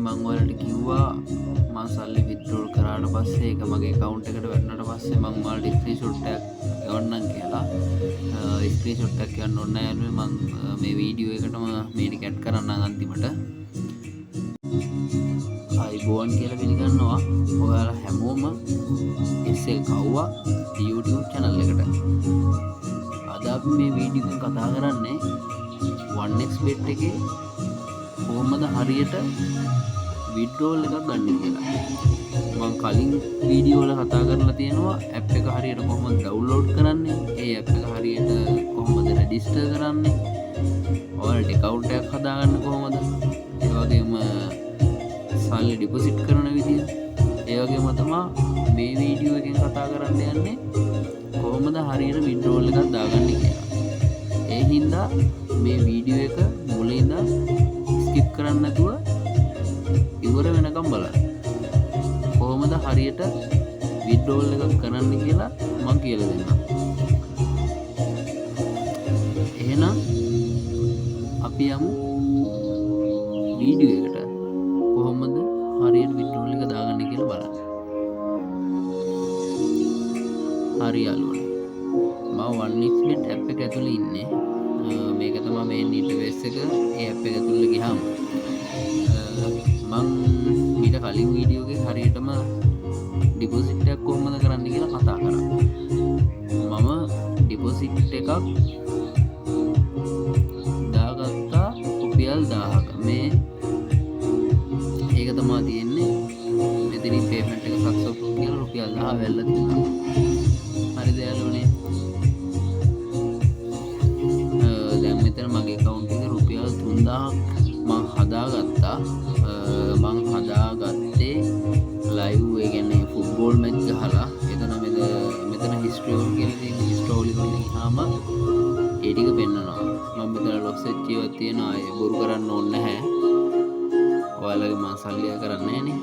මං ඔයාලට කිව්වා මං සල්ලි විත්ඩ්‍රෝල් කරාට පස්සේ ඒක මගේ ඇකවුන්ට් එකට වැටුණාට පස්සේ මං ඔයාලට ස්ක්‍රීන්ෂොට් එකක් එවන්නම් කියලා. ස්ක්‍රීන්ෂොට් එකක් එවන්න ඕනේ නෑ යාළුවනේ. මං මේ වීඩියෝ එකටම මේ ටික ඇඩ් කරන්නම් අන්තිමට. ආයුබෝවන් කියලා පිළිගන්නවා ඔයාලා හැමෝම SL කව්වා YouTube channel එකට. අද අපි මේ වීඩියෝ එකෙන් කතා කරන්නේ 1xBet එකේ කොහොමද හරියට විත්ඩ්‍රෝල් එකක් ගන්න කියලා. මං කලින් වීඩියෝ වල කතා කරලා තියෙනවා ඇප් එක හරියට කොහොමද ඩවුන්ලෝඩ් කරන්නේ, ඒ ඇප් එක හරියට කොහොමද රෙජිස්ටර් කරන්නේ, ඔයාලට ඇකවුන්ට් එකක් හදාගන්න කොහොමද, ඒ වගේම සල්ලි ඩිපොසිට් කරන විදිය, ඒ වගේම තමා මේ වීඩියෝ එකෙන් කතා කරන්න යන්නේ කොහොමද හරියට විත්ඩ්‍රෝල් එකක් දාගන්නේ කියලා. ඒ හින්දා මේ වීඩියෝ එක මුලින් ඉඳන් ස්කිප් කරන්න නැතුව ඉවර වෙනකම් බලන්න. කොහොමද හරියට විත්ඩ්‍රෝල් එකක් කරන්න කියලා මං කියලා දෙන්නම්. එහෙනම් අපි යමු වීඩියෝ එකට. කොහොමද හරියට විත්ඩ්‍රෝල් එක දාගන්නේ කියලා බලන්න. හරි යාළුවනේ, මම 1xBet app එක ඇතුලේ ඉන්නේ. මේක තමයි මේන් ඉන්ටර්ෆේස් එක. ඒ ඇප් එක ඇතුලේ ගියාම මං මීට කලින් වීඩියෝ එකේ හරියටම ඩිපොසිට් එකක් කොහොමද කරන්න කියලා කතා කරා. මම ඩිපොසිට් එකක් දාගත්තා රුපියල් 1000ක. මේ ඒක තමා තියෙන්නේ. මෙතනින් පේමන්ට් එක සක්සස්ෆුල් කියලා රුපියල් 1000 වැල්ලා තියෙනවා. හරිද යාළුවනේ? දැන් මෙතන මගේ ඇකවුන්ට් එකේ රුපියල් 3000ක් මං හදාගත්තා. මං හදාගත්තේ ලයිව්, ඒ කියන්නේ ෆුට්බෝල් මැච් ගහලා. එතන මෙතන හිස්ටරි වල කියලා තියෙන හිස්ටරි වල ගියාම ඒ ටික පෙන්නනවා. මම මෙතන ලොස් වෙච්ච ඒවා තියෙනවා. ඒ බොරු කරන්න ඕනේ නැහැ. ඔයාලගේ මං සල්ලි අය කරන්නේ නැහනේ.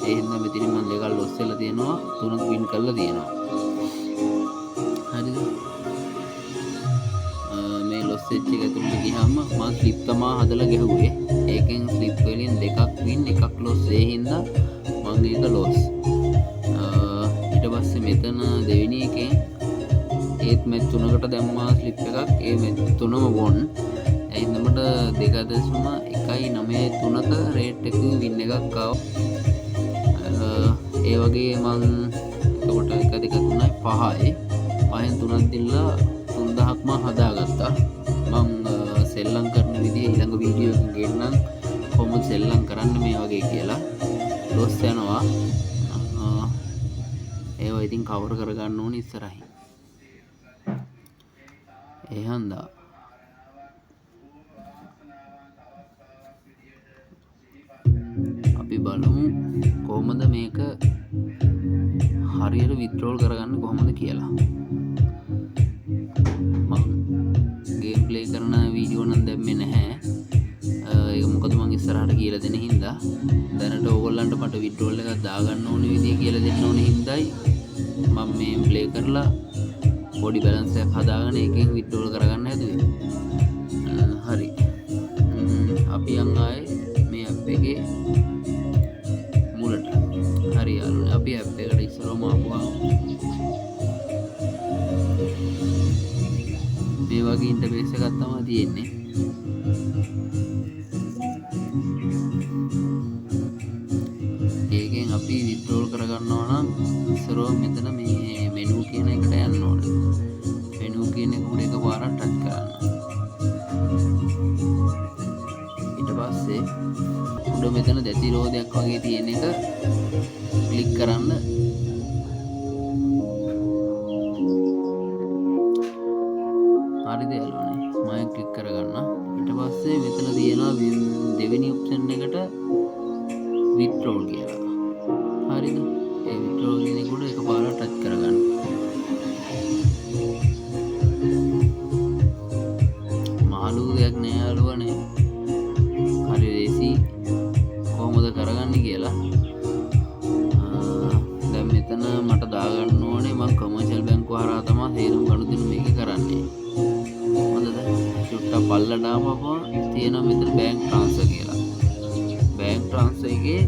ඒ හින්දා මෙතනින් මං දෙකක් ලොස් වෙලා තියෙනවා, තුනක් වින් කරලා තියෙනවා. හරිද? මේ ලොස් වෙච්ච එක ඇතුළට ගියාම මං ස්ලිප් තමා හදලා ගැහුවේ. ඒකෙන් ස්ලිප් වලින් දෙකක් වින් එකක් ලොස්. ඒ හින්දා මං ඒක ලොස්. ඊට පස්සේ මෙතන දෙවෙනි එකෙන් ඒත් මැච් තුනකට දැම්මා ස්ලිප් එකක්. ඒ මැච් තුනම වොන්. ඒ හින්දා මට දෙක දශම එකයි නවයයි තුනක රේට් එකකින් වින් එකක් ආවා. ඒ වගේ මං එතකොට 1 2 3 5යි පහෙන් තුනක් දීලා 3000ක් මං හදාගත්තා. මං සෙල්ලම් කරන විදිය ඊළඟ වීඩියෝ එකකින් ගෙන්නම් කොහොමද සෙල්ලම් කරන්න මේ වගේ කියලා. ලොස් යනවා. ඒවා ඉතින් කවර් කරගන්න ඕනේ ඉස්සරහින්. ඒ හන්දා අපි බලමු කොහොමද මේක හරියට විත්ඩ්‍රෝල් කරගන්න කොහොමද කියලා. මං ගේම් ප්ලේ කරන වීඩියෝ නම් දැම්මේ නැහැ. ඒක මොකද මං ඉස්සරහට කියලා දෙන හින්දා. දැනට ඕගොල්ලන්ට මට විත්ඩ්‍රෝල් එකක් දාගන්න ඕන විදිය කියලා දෙන්න ඕන හින්දායි මං මේ ප්ලේ කරලා පොඩි බැලන්ස් එකක් හදාගෙන ඒකෙන් විත්ඩ්‍රෝල් කරගන්න හැදුවේ. හරි. අපි යන් ආයේ මේ ඇප් එකේ මුලට. හරි යාළුවනේ, අපි ඇප් එකට ඉස්සරවම ආපුවා මේ වගේ ඉන්ටර්ෆේස් එකක් තමයි තියෙන්නේ. ඒකෙන් අපි විත්ඩ්‍රෝල් කරගන්නවා නම් ඉස්සරව මෙතන මේ මෙනු කියන එකට යන්න ඕනේ. මෙනු කියන එක උඩ එකපාරක් ටච් කරන්න. ඊට පස්සේ උඩ මෙතන දැති රෝදයක් වගේ තියෙන එක ක්ලික් කරන්න. හරිද යාළුවනේ? මම ක්ලික් කරගන්න. ඊට පස්සේ මෙතන තියෙනවා දෙවෙනි ඔප්ෂන් එකට විත්ඩ්‍රෝල් කියලා. හරිද? ඒ විත්ඩ්‍රෝල් කියන එක උඩ එකපාරක් ටච් කරගන්න. මහලු දෙයක් නෑ යාළුවනේ. හරි ලේසි. කොහොමද කරගන්නේ කියලා. දැන් මෙතන මට දාගන්න ඕනේ මං කමර්ෂල් බැංකුව හරහා තමයි සේරම ගනුදෙනු මේකේ කරන්නේ. හොඳද? චුට්ටක් පල්ලට ආවම තියෙනවා මෙතන බැංක් ට්‍රාන්ස්ෆර් කියලා. බැංක් ට්‍රාන්ස්ෆර් එකේ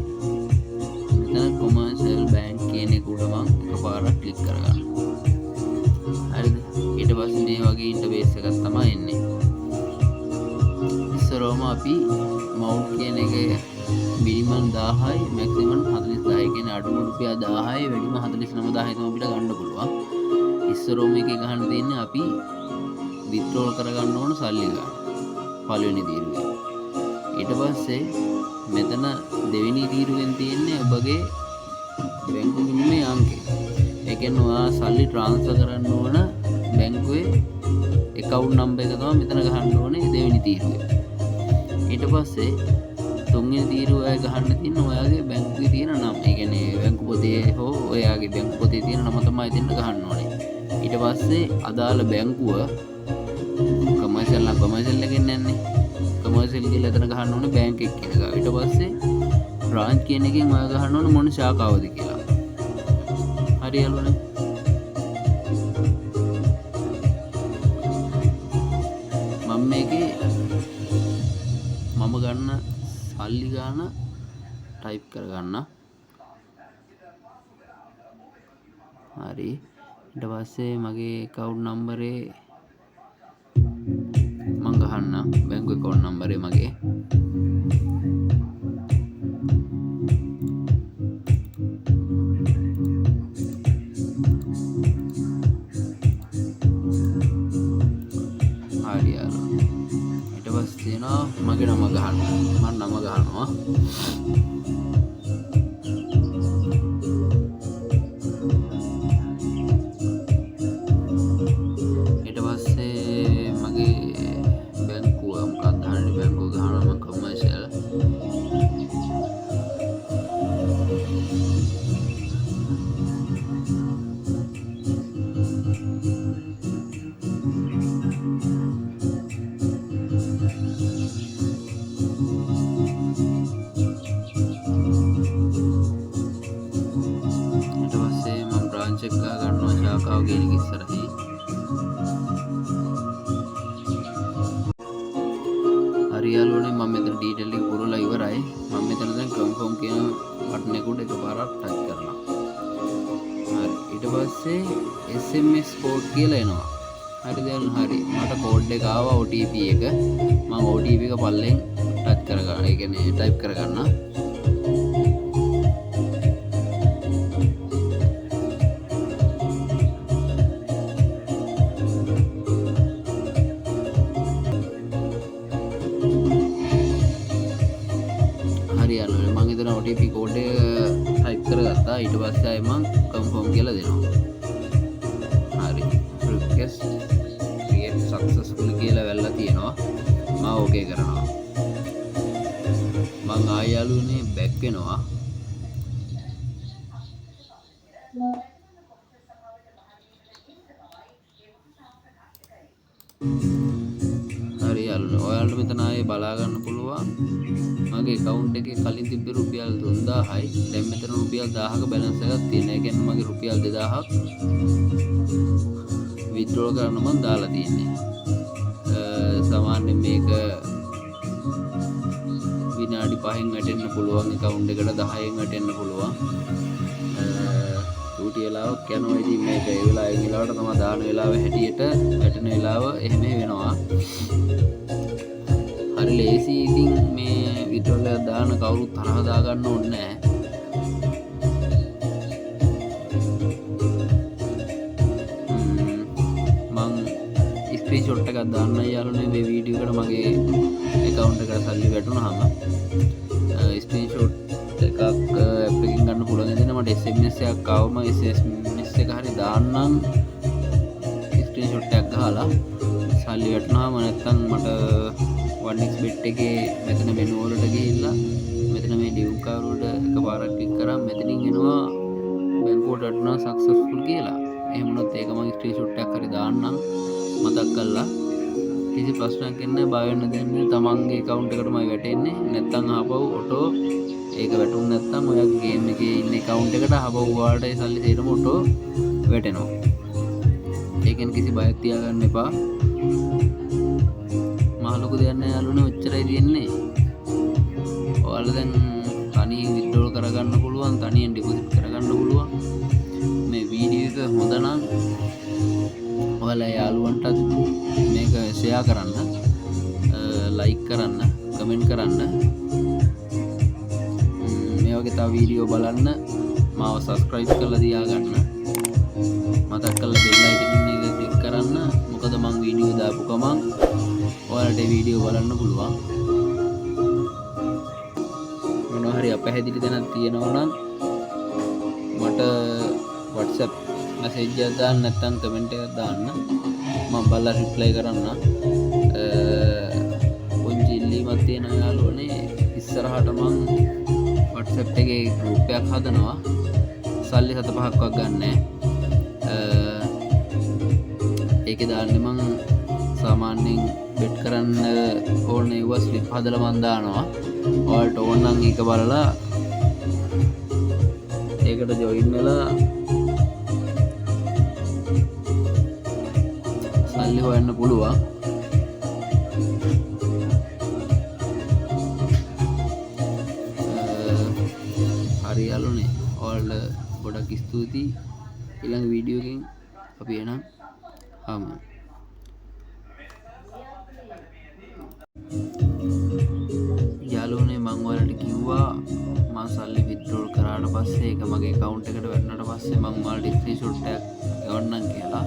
මෙතන කොමර්ෂල් බැංක් කියන එක උඩ මං එකපාරක් ක්ලික් කරගන්නවා. හරිද? ඊට පස්සේ මේ වගේ ඉන්ටර්ෆේස් එකක් තමයි එන්නේ. ඉස්සරවම අපි මවුන්ට් කියන එකේ මිනිමම් 1000යි මැක්සිමම් 40000යි කියන්නේ අඩුම රුපියල් 1000යි වැඩිම 49000යි තමයි අපිට ගන්න පුළුවන්. ඉස්සරවම එකේ ගහන්න තියෙන්නේ අපි විත්ඩ්‍රෝල් කරගන්න ඕන සල්ලි ගන්න පළවෙනි තීරුවේ. ඊට පස්සේ මෙතන දෙවෙනි තීරුවෙන් තියෙන්නේ ඔබගේ බැංකු ගිණුමේ අංකය. ඒ කියන්නේ ඔයා සල්ලි ට්‍රාන්ස්ෆර් කරන්න ඕන බැංකුවේ ඇකවුන්ට් නම්බර් එක තමයි මෙතන ගහන්න ඕනේ දෙවෙනි තීරුවේ. ඊට පස්සේ තුන්වෙනි තීරුව ඔයා ගහන්න තියෙන ඔයාගේ බැංකුවේ තියෙන නම. ඒ කියන්නේ බැංකු පොතේ හෝ ඔයාගේ බැංකු පොතේ තියෙන නම තමයි එතෙන්ට ගහන්න ඕනේ. ඊට පස්සේ අදාළ බැංකුව කමර්ෂල් නම් කමර්ෂල් එකෙන් යන්නේ. කමර්ෂල් කියලා එතන ගහන්න ඕනේ බැංක් එක කියන එක. ඊට පස්සේ බ්‍රාන්ච් කියන එකෙන් ඔයා ගහන්න ඕනේ මොන ශාඛාවද කියලා. හරි යාළුවනේ. මම මේකේ මම ගන්න සල්ලි ගාන ටයිප් කරගන්න. හරි. ඊට පස්සේ මගේ ඇකවුන්ට් නම්බරේ මං ගහන්න බැංකු ඇකවුන්ට් නම්බරේ මගේ. හරි යාළුවනේ. ඊට පස්සේ තියෙනවා මගේ නම ගහන්න. මං නම ගහනවා. ඊට පස්සේ මගේ බැංකුව මොකක්ද හරියට බැංකුව ගහනවා මං කමර්ෂල්. ඊට පස්සේ මං බ්‍රාන්ච් එක ගහ ගන්නවා ශාඛාව කියන එක ඉස්සරහින්. හරි යාළුවනේ, මම මෙතන ඩීටේල් එක පුරවලා ඉවරයි. මම මෙතන දැන් කන්ෆර්ම් කියන බටන් එක උඩ එකපාරක් ටච් කරනවා. හරි. ඊට පස්සේ SMS code කියලා එනවා. හරි දැන් හරි. මට කෝඩ් එක ආවා OTP එක. මම OTP එක පල්ලෙන් ටච් කරගන්න. ඒ කියන්නේ ටයිප් කරගන්න. හරි යාළුවනේ, මං එතන OTP code එක ටයිප් කරගත්තා. ඊට පස්සේ ආයෙ මං කන්ෆර්ම් කියලා දෙනවා. හරි. රික්වෙස්ට් ක්‍රියේට් සක්සස්ෆුල් කියලා වැල්ලා තියෙනවා. මං ඕකේ කරනවා. මං ආයෙ යාළුවනේ බැක් වෙනවා. හරි යාළුවනේ, ඔයාලට මෙතන ආයේ බලා ගන්න පුළුවන් මගේ ඇකවුන්ට් එකේ කලින් තිබ්බ රුපියල් 3000යි. දැන් මෙතන රුපියල් 1000ක බැලන්ස් එකක් තියෙනවා. ඒ කියන්නේ මගේ රුපියල් 2000ක් විත්ඩ්‍රෝ කරන්න මං දාලා තියෙන්නේ. සාමාන්‍යයෙන් මේක විනාඩි 5න් වැටෙන්න පුළුවන් ඇකවුන්ට් එකට 10න් වැටෙන්න පුළුවන්. චූටි වෙලාවක් යනවා. ඉතින් මේක ඒ වෙලාවෙන් වෙලාවට තමයි දාන වෙලාව හැටියට වැටෙන වෙලාව එහෙම වෙනවා. හරි ලේසි. ඉතින් මේ විත්ඩ්‍රෝල් එකක් දාන කවුරුත් තරහ දාගන්න ඕනේ නෑ. මං ස්ක්‍රීන්ෂොට් එකක් දාන්න යාළුවනේ මේ වීඩියෝ එකට මගේ ඇකවුන්ට් එකට සල්ලි වැටුනහම. ස්ක්‍රීන්ෂොට් එකක් ඇප් එකකින් ගන්න පුළුවන්. ඉතින් මට SMS එකක් ආවම SMS එක හරි දාන්නම් ස්ක්‍රීන්ෂොට් එකක් ගහලා සල්ලි වැටුනහම. නැත්තම් මට 1xbet එකේ මෙතන මෙනු වලට ගිහිල්ලා මෙතන මේ ඩිව් කාර් වලට එකපාරක් ක්ලික් කරාම මෙතනින් එනවා බැංකුවට වැටුණා සක්සස්ෆුල් කියලා. එහෙම වුණොත් ඒක මං ස්ක්‍රීන්ෂොට් එකක් හරි දාන්නම් මතක් කරලා. කිසි ප්‍රශ්නයක් එන්නේ නැහැ, බය වෙන්න දෙයක් නෑ. තමන්ගේ ඇකවුන්ට් එකටමයි වැටෙන්නේ. නැත්තම් ආපහු ඔටෝ ඒක වැටුනේ නැත්තම් ඔයාගේ ගේම් එකේ ඉන්න ඇකවුන්ට් එකට ආපහු ඔයාලට ඒ සල්ලි සේරම ඔටෝ වැටෙනවා. ඒකෙන් කිසි බයක් තියාගන්න එපා. මහ ලොකු දෙයක් නෑ යාළුවනේ, ඔච්චරයි තියෙන්නේ. ඔයාලා දැන් තනියෙන් විත්ඩ්‍රෝල් කරගන්න පුළුවන්, තනියෙන් ඩිපොසිට් කරගන්න පුළුවන්. මේ වීඩියෝ එක හොඳ නම් ඔයාලා යාළුවන්ටත් මේක ෂෙයා කරන්න, ලයික් කරන්න, කමෙන්ට් කරන්න. මේ වගේ තව වීඩියෝ බලන්න මාව සබ්ස්ක්‍රයිබ් කරලා තියාගන්න. මතක් කරලා බෙල් අයිකන් එක ක්ලික් කරන්න. මොකද මං වීඩියෝ දාපු ගමන් ඔයාලට ඒ වීඩියෝ බලන්න පුළුවන්. මොනවා හරි අපැහැදිලි තැනක් තියෙනවා නම් මට WhatsApp message එකක් දාන්න, නැත්නම් කමෙන්ට් එකක් දාන්න. මං බලලා රිප්ලයි කරන්න. පොඩි ඉල්ලීමක් තියෙනවා යාළුවනේ, ඉස්සරහට මං WhatsApp එකේ ගෲප් එකක් හදනවා. සල්ලි සත පහක්වත් ගන්නෑ. ඒකේ දාන්නේ මං සාමාන්‍යයෙන් බෙට් කරන්න ඕන ඒවා ස්ලිප් හදලා මං දානවා. ඔයාලට ඕන නම් ඒක බලලා ඒකට ජොයින් වෙලා සල්ලි හොයන්න පුළුවන්. හරි යාළුවනේ, ඔයාලට ගොඩක් ස්තුතියි. ඊළඟ වීඩියෝ එකෙන් අපි එහෙනම් හමු. යාළුවනේ, මං ඔයාලට කිව්වා මං සල්ලි විත්ඩ්‍රෝල් කරාට පස්සේ ඒක මගේ ඇකවුන්ට් එකට වැටුණාට පස්සේ මං ඔයාලට ස්ක්‍රීන්ෂොට් එකක් එවන්නම් කියලා.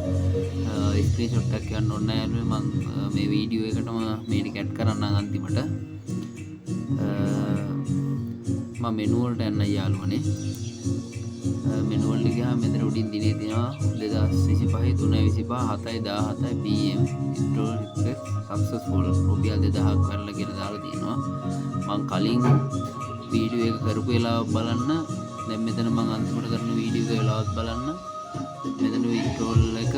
ස්ක්‍රීන්ෂොට් එකක් එවන්න ඕනේ නෑ යාළුවනේ, මං මේ වීඩියෝ එකටම මේ ටික ඇඩ් කරන්නම් අන්තිමට. මං මෙනු වලට යන්න යාළුවනේ. මෙනු වලට ගියාම මෙතන උඩින් දිනේ තියෙනවා දෙදහස් විසිපහේ තුනයි විසිපහ හතයි දාහතයි PM withdrawal request successful රුපියල් දෙදහක් කරලා කියලා දාලා තියෙනවා. මං කලින් වීඩියෝ එක කරපු වෙලාව බලන්න. දැන් මෙතන මං අන්තිමට කරන වීඩියෝ එක වෙලාවත් බලන්න. මෙතන විත්ඩ්‍රෝල් එක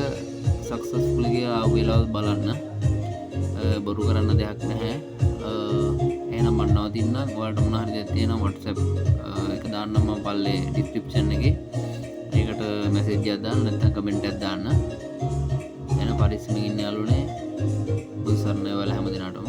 සක්සස්ෆුල් කියලා ආපු වෙලාවත් බලන්න. බොරු කරන්න දෙයක් නැහැ. එහෙනම් මං නවතින්නම්. ඔයාලට මොන හරි දෙයක් තියෙනවා WhatsApp එක දාන්නම් මං පල්ලේ ඩිස්ක්‍රිප්ෂන් එකේ. ඒකට මැසේජ් එකක් දාන්න, නැත්නම් කමෙන්ට් එකක් දාන්න. එහෙනම් පරිස්සමෙන් ඉන්න යාළුවනේ. බුදු සරණයි ඔයාලා හැම දිනකටම.